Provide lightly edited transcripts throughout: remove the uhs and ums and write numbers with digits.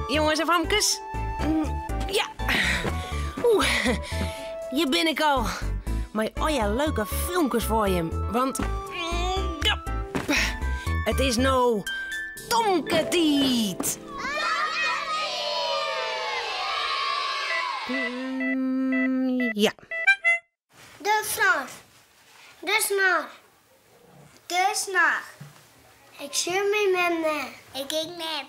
Jonges en famkes. Ja. Oeh, hjir bin ik al. Mei allegear leuke filmkes foar jim. Want ja, it is no Tomketiid. Ja. De snor. De snor. De snor. Ik sjoch myn mem net. Ik ek net.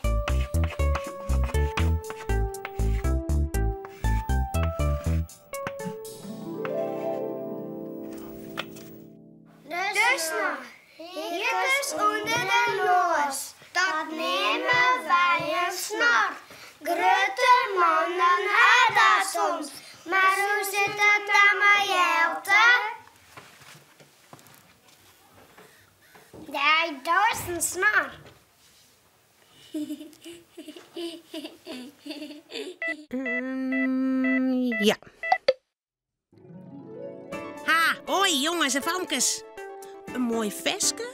De snor. Hierkes ûnder de noas. Dat neame wy in snor. Grutter mannen ha dat soms, mar hoe sit it dan mei Jelte? Ja, dat is in snor. Ja. Ha, hoi jonges en famkes. In moai ferske,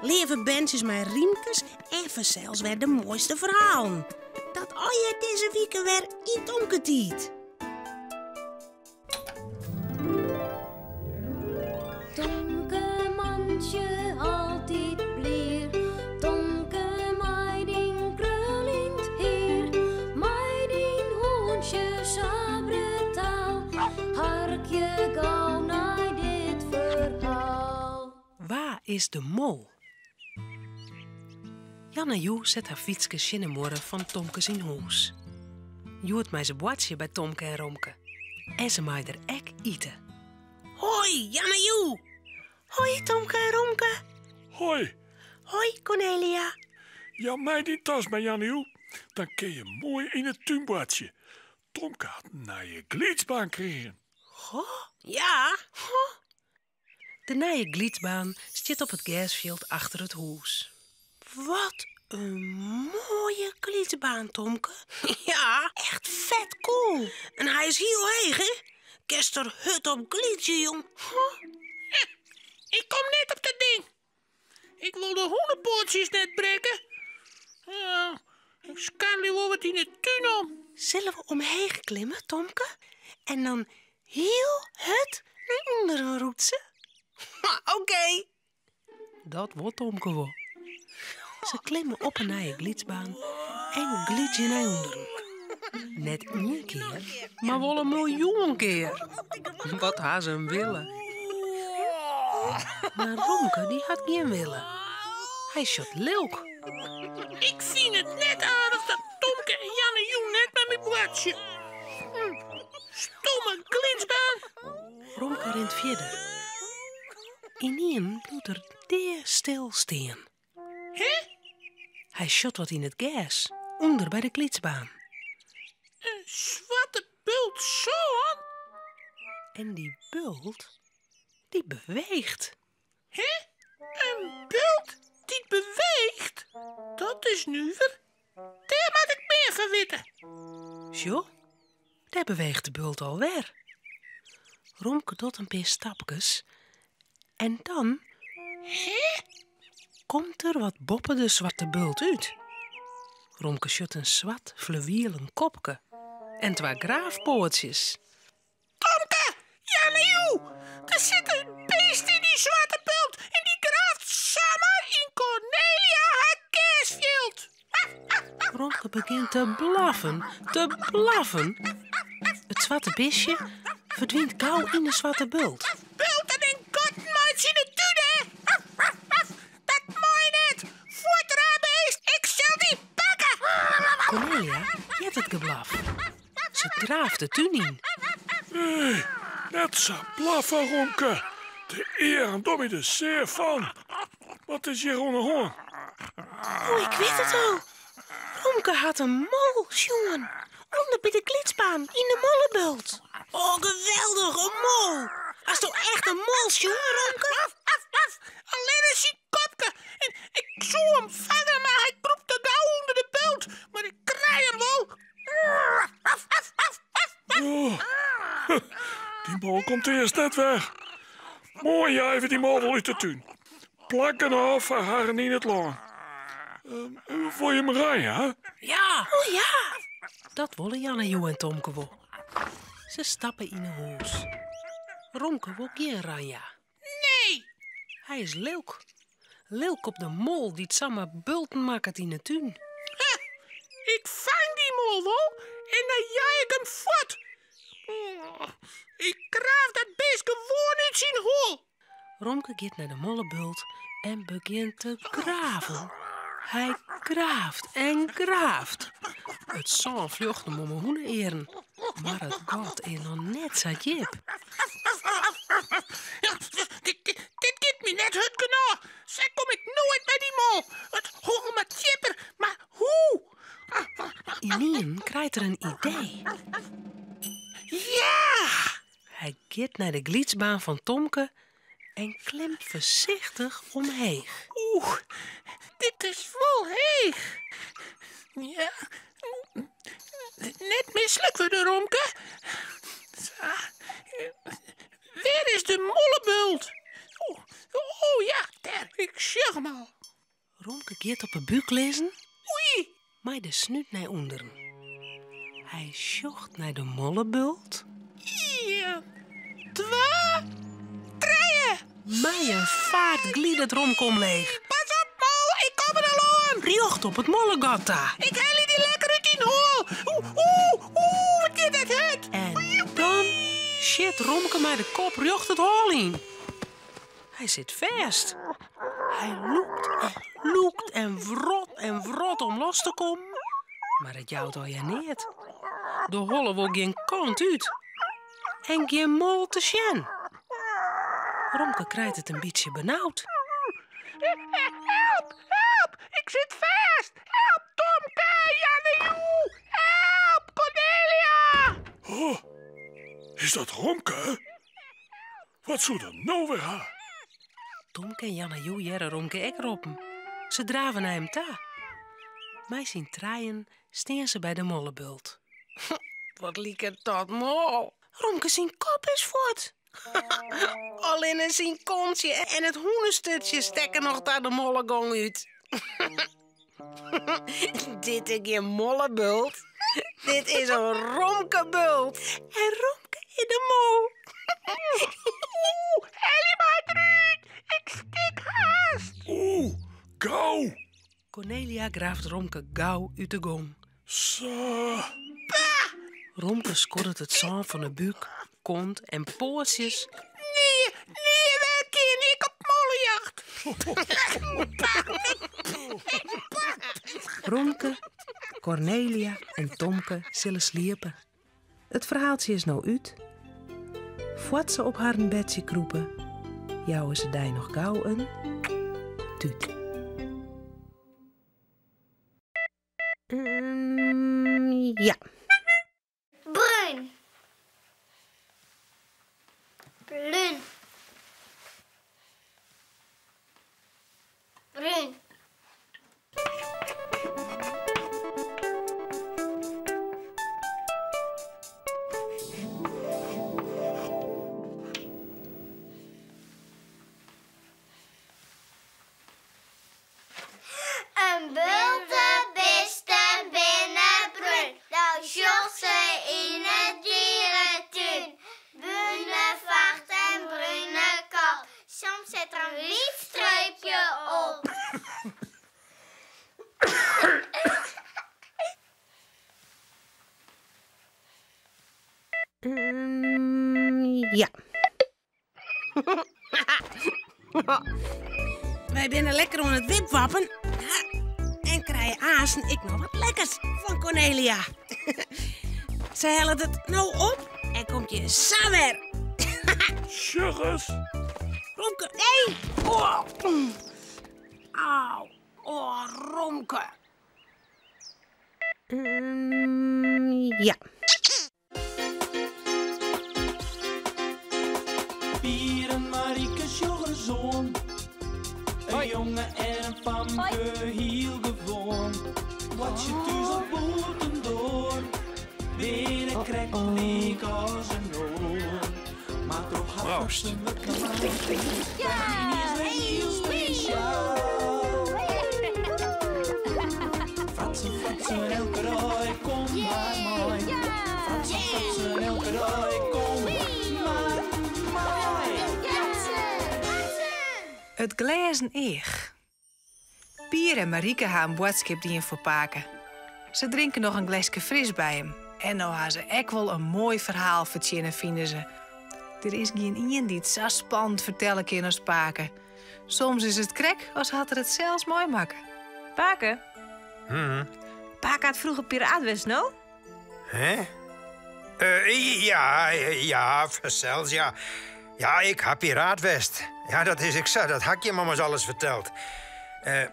leave berntsjes mei rymkes en fansels wer de moaiste ferhalen. Dat allegear dizze wike wer yn Tomketiid. Tomke mantsje altyd blier, Tomke mei dyn kruljend hier, mei dyn hûntsje sa brutaal, harkje gau nei dit ferhaal. Wa is de mol? Janna Joe set har fytske tsjin de muorre fan Tomke syn hûs. Hjoed mei se boartsje by Tomke en Romke. En se mei der ek ite. Hoi Janna Joe! Hoi Tomke en Romke! Hoi! Hoi Cornelia! Jou my dyn tas mar Janna Joe, dan kin je moai yn 'e tún boartsje. Tomke hat in nije glydsbaan krigen. Goh, ja. Goh. De nije glydsbaan stiet op it gersfjild achter it hûs. Wat in moaie glydsbaan, Tomke. Ja, echt fet cool. En hy is hiel heech, hè? Kinst der hurd op glydzje, jong. Ik kom net op dat ding. Ik wol de hûnepoatsjes net brekke. Ja, ik skarrelje wol wat yn de tún om. Sille we omheech klimme, Tomke? En dan hiel hurd nei ûnderen roetse? Oké. Dat wol Tomke wol. Se klimme op 'e nije glydsbaan en glydzje nei ûnderen. Net ien kear, mar wol in miljoen kear. Wat ha se in wille. Mar Romke dy hat gjin wille. Hy sjocht lilk. Ik fyn it net aardich dat Tomke en Janne jûn net mei my boartsje. Stomme glydsbaan. Romke rint fierder. Ynienen bliuwt er deastil stean. Hè? Hy sjocht wat yn it gers, ûnder by de glydsbaan. In swarte bult sân? En dy bult, dy beweecht. Hè? In bult dy't beweecht? Dat is nuver. Dêr moat ik mear fan witte. Sjoch, dêr beweecht de bult alwer. Romke docht in pear stapkes en dan Hè? komt der wat boppe de swarte bult út. Romke sjocht in swart fluwielen kopke en twa graafpoatsjes. Tomke, Jannejoe, der sit in beest yn dy swarte bult en dy graaft samar yn Cornelia har gersfjild. Romke begjint te blaffen, te blaffen. It swarte bistje ferdwynt gau yn de swarte bult. Bulten en gatten meitsje yn de tún, hè? Dat mei net! Fuort beest, ik sil dy pakke! Cornelia heart it geblaf. Se draaft de tún yn. Nee, net sa blaffe, Romke. De earen dogge my der sear fan. Wat is hjir oan 'e hân? Oh, ik wit it al. Romke hat in mol sjoen. Under by de glydsbaan, yn de mollebult. Oh, geweldich, in mol. Hasto echt in mol sjoen, Romke? Allinne syn kopke. En ik soe him fange, mar hy krûpt te gau ûnder de bult. Mar ik krij him wol. Oh, dy mol komt earst net wer. Moarn jeie we dy mol wol út de tún. Plak genôch foar harren yn it lân. Wol jim ranja? Ja! O ja! Dat wolle Janne Jo en Tomke wol. Se stappe yn 'e hûs. Romke wol gjin ranja. Nee! Hy is lilk. Lilk op de mol dy't samar bulten makket yn 'e tún. Ha, ik fang dy mol wol en dan jei ik him fuort. Ik graaf dat beest gewoan út syn hol. Romke giet nei de mollebult en begjint te graven. Hy graaft en graaft. It sân fljocht him om 'e hûne-earen, mar it gat is noch net sa djip. Dit giet my net hurd genôch. Sa kom ik noait by dy mol. It hol moat djipper, mar hoe? Ynienen krijt er in idee. Ja! Hy giet nei de glydsbaan fan Tomke en klimt foarsichtich omheech. Oeh, dit is wol heech. Ja, net mislik wurde, Romke. Sa. Wêr is de mollebult? Oh, oh ja, dêr, ik sjoch him al. Romke giet op 'e búk lizzen. Oei! Mei de snút nei ûnderen. Hy sjocht nei de mollebult. Ien, twa, trije. Mei in faart glidet Romke omleech. Pas op, mol, ik kom der al oan. Rjocht op it mollegat ta. Ik helje dy lekker út dyn hol. Oeh, oeh, oeh, wat giet dat hurd. En dan sjit Romke mei de kop rjocht it hol yn. Hy sit fêst. Hy lûkt en lûkt en wrot en wrot om los te kommen, mar it jout allegear neat. De holle wol gjin kant út en gjin mol te sjen. Romke krijt it in bytsje benaud. Help, help, ik sit fêst. Help, Tomke, Jannejoe. Help, Cornelia. Oh, is dat Romke? Wat soe er no wer ha? Tomke en Jannejoe hearre Romke ek roppen. Se drave nei him ta. Mei syn trijen stean se by de mollebult. Wat liket dat mol! Romke syn kop is fuort. Allinne syn kontsje en it hûnesturtsje stekke noch ta de mollegong út. Dit is gjin mollebult. Dit is in Romkebult. En Romke is de mol. Oeh, helje my derút. Ik stik hast. Oeh, gau. Cornelia graaft Romke gau út de gong. Sa. Bah! Romke skoddet it sân fan 'e búk, kont en poatsjes. Nee, nee, wer kin ik op mollejacht. Romke, Cornelia en Tomke sille sliepe. It ferhaaltsje is no út. Foar't se op harren bedsje krûpe, jouwe se dy noch gau in tút. Ja. Brún. Brún. Brún. In bulte bisten binne brún, do sjochst se yn 'e dieretún. Brune facht en brune kop, soms sit der in wyt streepje op. Ja. Wy binne lekker oan it wipwappen en krije aansen ek noch wat lekkers fan Cornelia. Se hellet it no op en komt hjir sa wer. Sjoch ris. Romke, nee! Oh. Au, oh, Romke. Ja. Pier en Marieke sjogge ris oan. In jonge en in famke, hiel gewoan. Wat je thús of bûtendoar, binne krekt lyk as in oar. Mar troch har Proost. fatsoenlike maat, is wer hiel spesjaal. It glêzen each. Pier en Marike ha in boadskip dien foar pake. Se drinke noch in gleske fris by him. En no ha se ek wol in moai ferhaal fertsjinne, fine se. Der is gjin ien dy't sa spannend fertelle kin as pake. Soms is it krekt as hat er it sels meimakke. Pake? Pake hat froeger piraat west, no? Hè? Eh, ja, ja, fansels, ja. Ja, ik ha piraat west. Ja, dat is ek sa, dat ha ik jim ommers alris ferteld. Eh,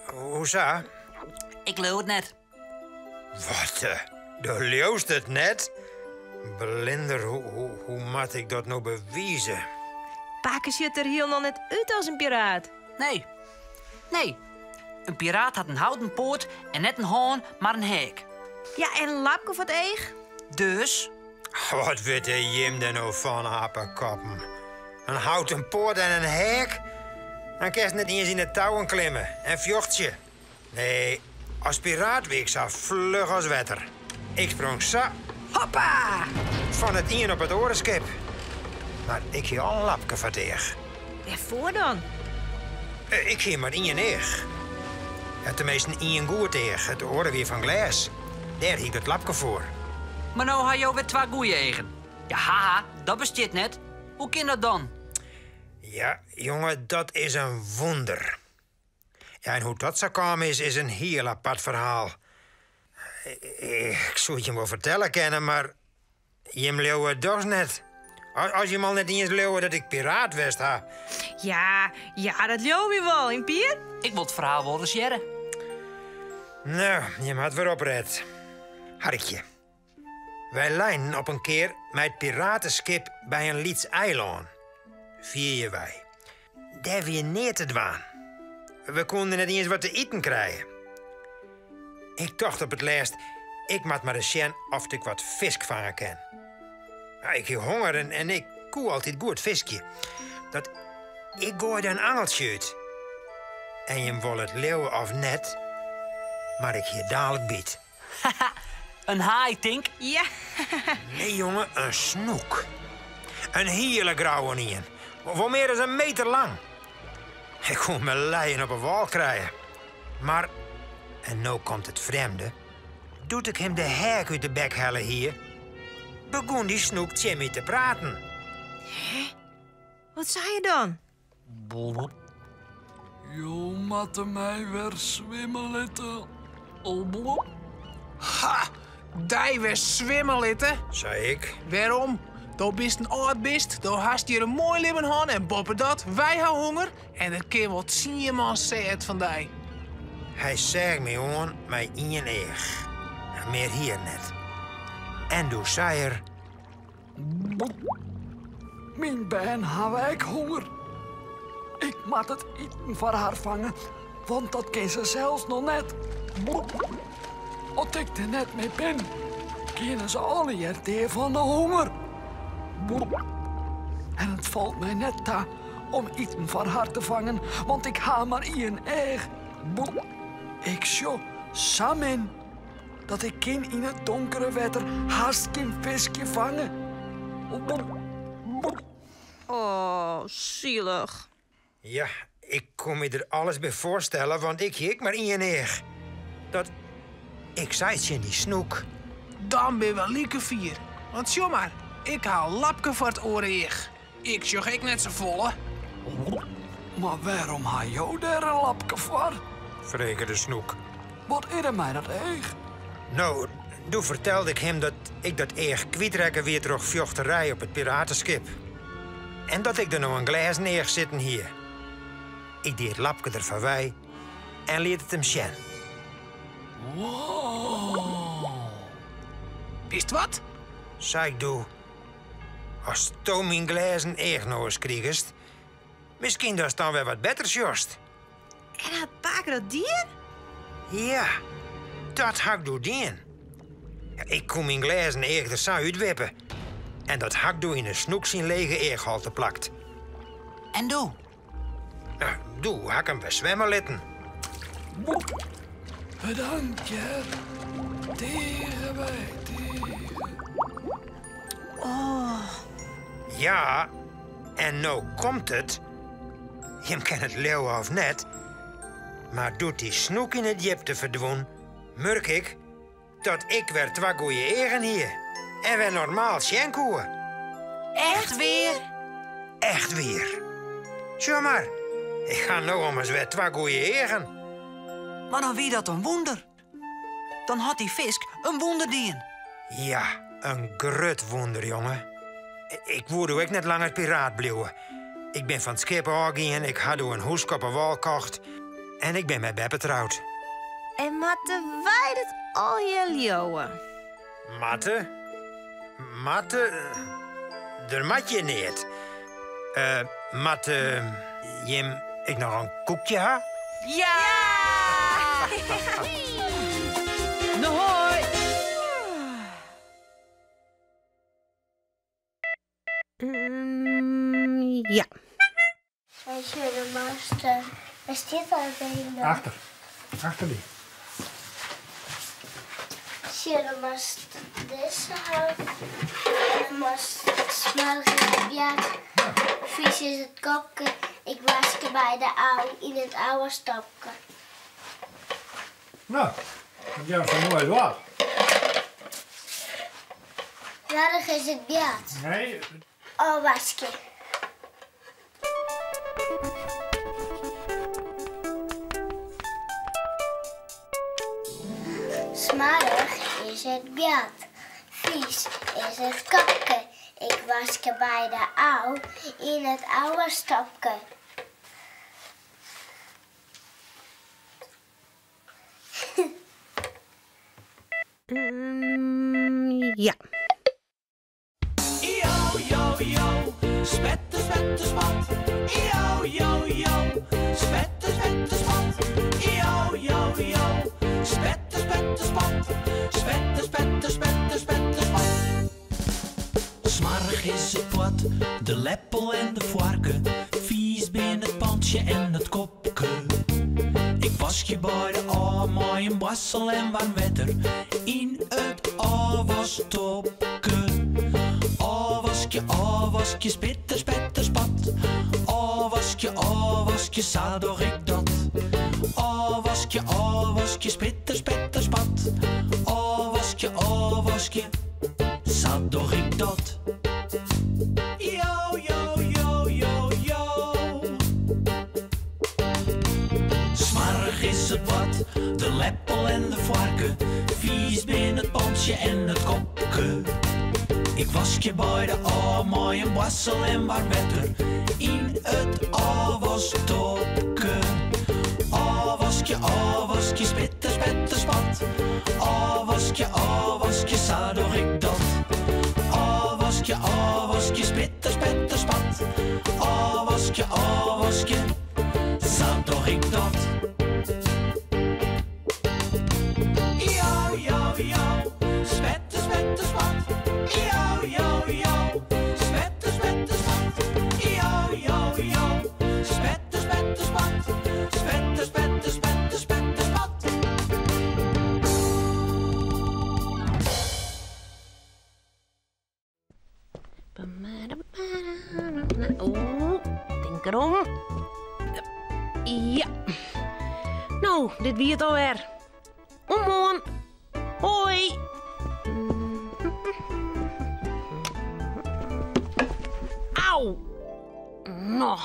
hoesa? Ik leau it net. Wat, eh, do leaust it net? Blinder, hoe, hoe, hoe moat ik dat no bewize? Pake sjocht der hielendal net út as in piraat. Nee. Nee. In piraat hat in houten poat en net in hân, mar in heak. Ja, en in lapke foar it each. Dus? Wat witte jim der no fan, apekoppen? In houten poat en in heak? Dan kinst net iens yn de touwen klimme en fjochtsje. Nee, as piraat wie ik sa fluch as wetter. Ik sprong sa, hoppa, fan it ien op it oare skip. Mar ik hie al in lapke foar it each. Wêrfoar dan? Ik hie mar ien each. Ja, teminsten ien goed each, it oare wie fan glês. Dêr hie ik dat lapke foar. Mar no ha jo wer twa goeie eagen. Ja, haha, dat bestiet net. Hoe kin dat dan? Ja, jonge, dat is in wûnder. Ja, en hoe't dat sa kaam is, is in hiel apart ferhaal. Ik soe it jim wol fertelle kinne, mar jim leauwe it dochs net. As jim al net iens leauwe dat ik piraat west ha. Ja, ja, dat leauwe wy wol, hin Pier? Ik wol it ferhaal wol ris hearre. No, jim ha it wer opret. Harkje. Wy leinen op in kear mei it pirateskip by in lyts eilân, fier hjirwei. Dêr wie neat te dwaan. We koene net iens wat te iten krije. Ik tocht op it lêst, ik moat mar ris sjen oft ik wat fisk fange kin. Ik hie honger en ik koe altyd goed fiskje. Dat ik goaide in angeltsje út. En jim wolle it leauwe of net, mar ik hie dalik byt. Haha, in haai, tink? Ja. Nee, jonge, in snoek. In hiele grouwe ien. Wol mear as in meter lang. Ik koe myn lijen op 'e wâl krije. Mar, en no komt it frjemde, doe't ik him de heak út de bek helle hie, begûn dy snoek tsjin my te praten. Hè? Wat sei er dan? Jo moatte my wer swimme litte. Ha, dy wer swimme litte? Sei ik. Wêrom? Do bist in âld bist, do hast hjir in moai libben hân en boppedat, wy ha honger en der kin wol tsien man sêd fan dy. Hy seach my oan mei ien each. Mear hie er net. En doe sei er. Myn bern hawwe ek honger. Ik moat it iten foar har fange, want dat kin se sels noch net. As ik der net mear bin, geane se allegear dea fan de honger. En it falt my net ta om iten foar har te fangen, want ik ha mar ien each. Ik sjoch sa min. Dat ik kin yn it donkere wetter hast gjin fiskje fange. Oh, sielich. Ja, ik koe my der alles by foarstelle, want ik hie ek mar ien each. Dat ik sei tsjin dy snoek. Dan binne we like fier. Want sjoch mar, ik ha in lapke foar it oare each. Ik sjoch ek net safolle. Mar wêrom ha jo dêr in lapke foar? Frege de snoek. Wat is der mei dat each? No, doe fertelde ik him dat ik dat each kwytrekke wie troch fjochterij op it pirateskip. En dat ik der no in glêzen each sitten hie. Ik die it lapke der foarwei en liet it him sjen. Wow! Witst wat? Sei ik doe. Asto myn glêzen each no ris krigest, miskien datst dan wer wat better sjochst. En hat pake dat dien? Ja, dat ha ik doe dien. Ik koe myn glêzen each der sa útwippe. En dat ha ik doe yn 'e snoek syn lege eachholte plakt. En doe? Nou, doe ha ik him wer swimme litten. Bedankt, hear. Tige wiid, tige. Oh. Ja, en no komt it. Jim kinne it leauwe of net, mar doe't dy snoek yn 'e djipte ferdwûn, murk ik dat ik wer twa goeie eagen hie en wer normaal sjen koe. Echt wier? Echt wier. Sjoch mar, ik ha no ommers wer twa goeie eagen. Mar dan wie dat in wûnder. Dan hat dy fisk in wûnder dien. Ja, in grut wûnder, jonge. Ik woe doe ek net langer piraat bliuwe. Ik bin fan it skip ôfgien, ik ha doe in hûske op 'e wâl kocht en ik bin mei beppe troud. En moatte wy dat allegear leauwe? Moatte? Moatte? Der moat hjir neat. Eh, moatte jim ek noch in koekje ha? Ja! No hoi! Ja. Wy sjogge master. Wêr stiet dat ding dan? Achter. Achter dy. Sjogge moatst dizze ha. En moatst smoarch is it bjart. Fys is it kopke. Ik waske by de ôf yn it ôfwastopke. No, dat jout in moai doarp. Smoarch is it bjart. Nee. Ôfwaskje. Smoarch is it bjart, fys is it kopke. Ik waske by de ôf yn it ôfwastopke. Ja. Io, jo, jo, spette, spette, spat. Io, jo, jo, spette, spette, spat. Io, jo, jo, spette, spette, spat. Spette, spette, spette, spette, spat. Smoarch is it board, de leppel en de foarke. Fiis binne it pantsje en it kopke. Ik waskje beide ôf mei in boarstel en waarm wetter yn it ôfwastopke. Ôfwaskje, ôfwaskje, spitter, spetter, spat. Ôfwaskje, ôfwaskje, sa doch ik dat. Ôfwaskje, ôfwaskje, spitter, spetter, spat. Ôfwaskje, ôfwaskje, sa doch ik dat. Jo, jo, jo, jo, jo. Smoarch is it board, de leppel en de foarke. Fiis binne it pantsje en it kopke. Ik waskje beide ôf mei in boarstel en waarm wetter yn it ôfwastopke. Ôfwaskje, ôfwaskje, spitter, spetter, spat. Ôfwaskje, ôfwaskje, sa doch ik dat. Ôfwaskje, ôfwaskje, spitter, spetter, spat. Ôfwaskje, ôfwaskje, sa doch ik dat. Jo, jo, jo, spette, spette, spat. Jo, jo, jo, spette, spette, spat. Jo, jo, jo, spette, spette, spat. Spette, spette, spette, spette, spat. Oeh, tink derom. Ja. No, dit wie it alwer. Oant moarn. Hoi. Au. No.